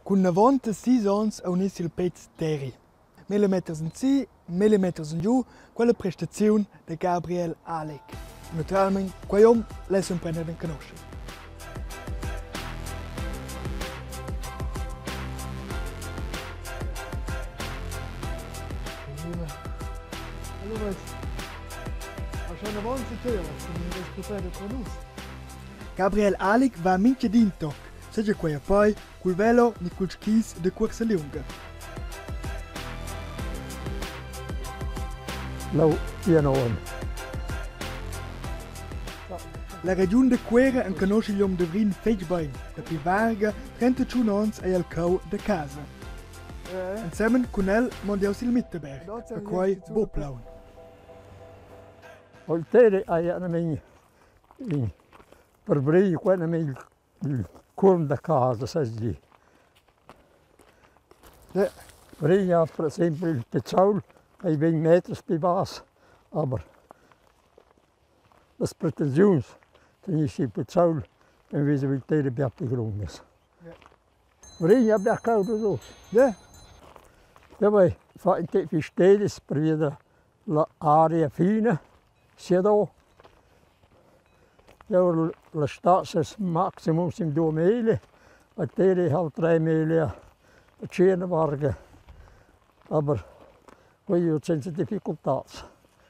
Cun 96 onns auniss il Péz Terri. Millimeters ensi, millimeters engiu, quella prestaziun da Gabriel Alig. Naturalmein, quei onn less emprender d'enconoscher. Gabriel Alig va mintga di in toc, seigi quei a pei, cul velo ni culs skis da cuorsa liunga. Lau Ianoen. La regiun da Cuera enconosce igl um da Vrin fetg bein. Dapi varga 31 onns ei el cau da casa. Ensemen cun el mond jeu sil Mitterberg, perquei buc plaun. Voltaire ei in per brir quella il cuolm da casa, sai dir. Bria per exempel il Pizzaul ei vegn meters pli bass, aber las pretensiuns tegni il Pizzaul invece il terra bia pli grondas. Bria bia cauld uss. Ja vai fa in tec fisteris pervia da la aria fina siadò. Jau la stad es maximum sin duamilli, a Teri halt treimilli a tschient varga. Aber quei jeu senza difficultads.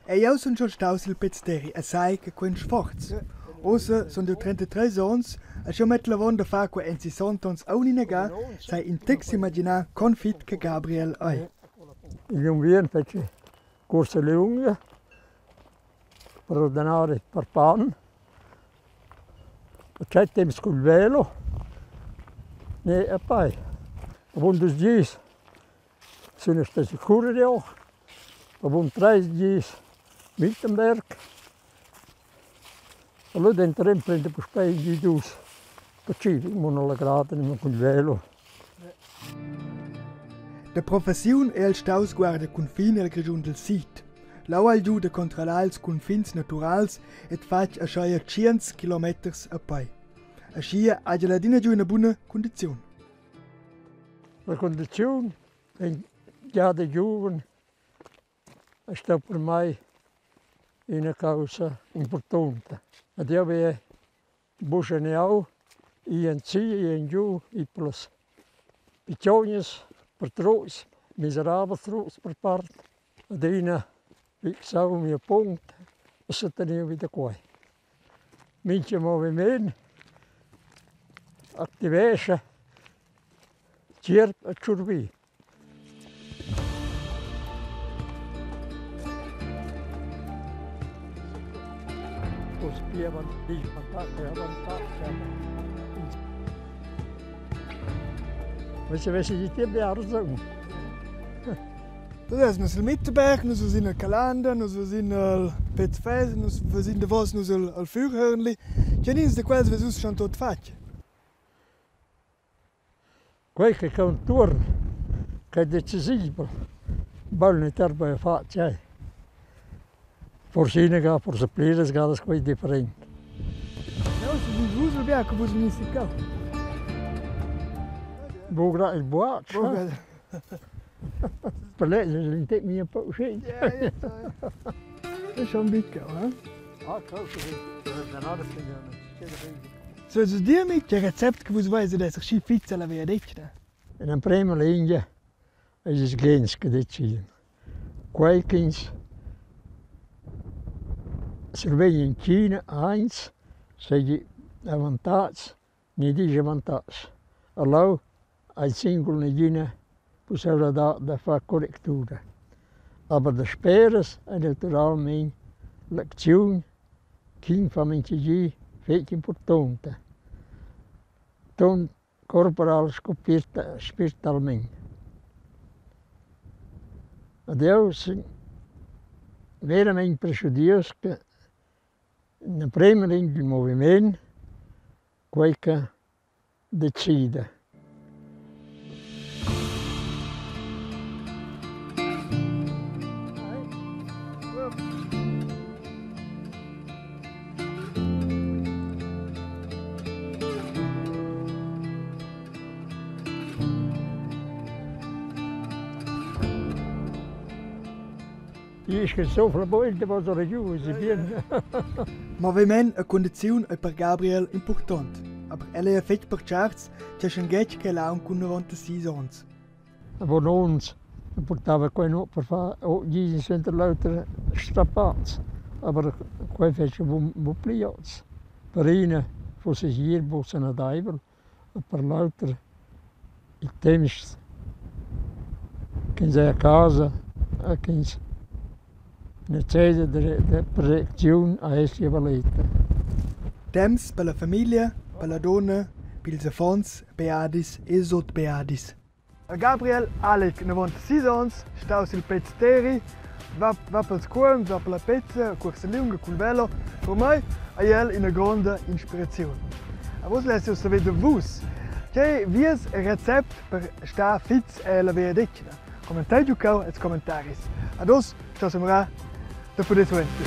E jeu sun schon staus sil Péz Terri e sai che quei ein sforzs. Ussa sun jeu 33 onns e sch'jeu mettel avon da far quei en sissonta onns aunc ina ga, sai in tec s'imaginar con fit che Gabriel ei. Igl unviern fetschi cuorsa liunga per ordinar per pan. Tschei temps cul velo ne a pei. Avon dus gis sun stai a currer auch, avon treis gis Miltenberg. Allura denteren prende puspei in gi dus Pacific, mon alla grada cul velo. Da professiun ei el staus guarda cunfin el Grischun dil sid. Leu ha el giu da controllar ils cunfins naturals ed fatg aschia tschients kilometers a pei. Aschia hagi el adina giu ina buna cundiziun. La cundiziun vegn gia da giuven è stau per mei ina caussa impurtonta. Ed jeu vi buschaniau i ensi, i engiu, i plus pitschognas per trucs, miserabels trucs per part. Adina fixau miu punct e seteniu vi da quei. Mintga moviment activescha tgierp e tschurvi. Invece avessi di biars. Das es nus il Mitterberg, nus vasin al Calanda, nus vasin al Péz Fels, nus vasin davos nus al, al Fürhörnli. Tgenins da quels vess uss schon tot fatg? Quei che contuorn ch'ei decisibel, baul ni tard vai fatg ei. Forsa ina ga, forsa pliras gadas quei different. Jeu sun vus il bia che vus vegnis cheu. Buca il buatsch. Per lez es l'intent mia pau schet. È schon bit cheu, eh? Ah, cheu sì. So dir che recept che vus veis ad esser schi fits alla via detg? In emprema lingia es ils gens che decidan. Quei ch'ins survegn in China aint seigi avantatgs ni disavantatgs. Alloura ha il singul negina pusseivladad da far correctura. Aber dasperas ei naturalmein l'acziun ch'in fa mintga gi fetg impurtonta, ton corporal sco spirtalmein. Ed jeu sun veramein perschuadius che in emprema lingia il moviment quei che decida. Isch sofla buc davos ora giu, si bien. Moviment e cundiziun ei per Gabriel impurtont, aber el ei fetg pertscharts che schenghetg ch'el ha aunc cun 96 onns. Avon onns purtava quei nuot per far gis in suenter l'auter strapaz, aber quei fetscha buc pli oz. Per ina fuss ei segir buc sanadeivel e per l'auter il temps ch'ins ei a casa e ch'ins necessita da protecziun ei sia valeta. Temps per la famiglia, per la dunna, pils affons, beadis e sutbeadis. Gabriel Alig, 96 onns, staus il Péz Teri, va, va pels cuolms, va per la pezza, cuorsa liunga cul velo. Per mei ei el ina gronda inspiraziun. A vus less jeu saver da vus, tgei vies recept per star fits ella vegliadetgna? Commentei giu cheu els commentaris. Ad oz sto sembrar da poder suenter.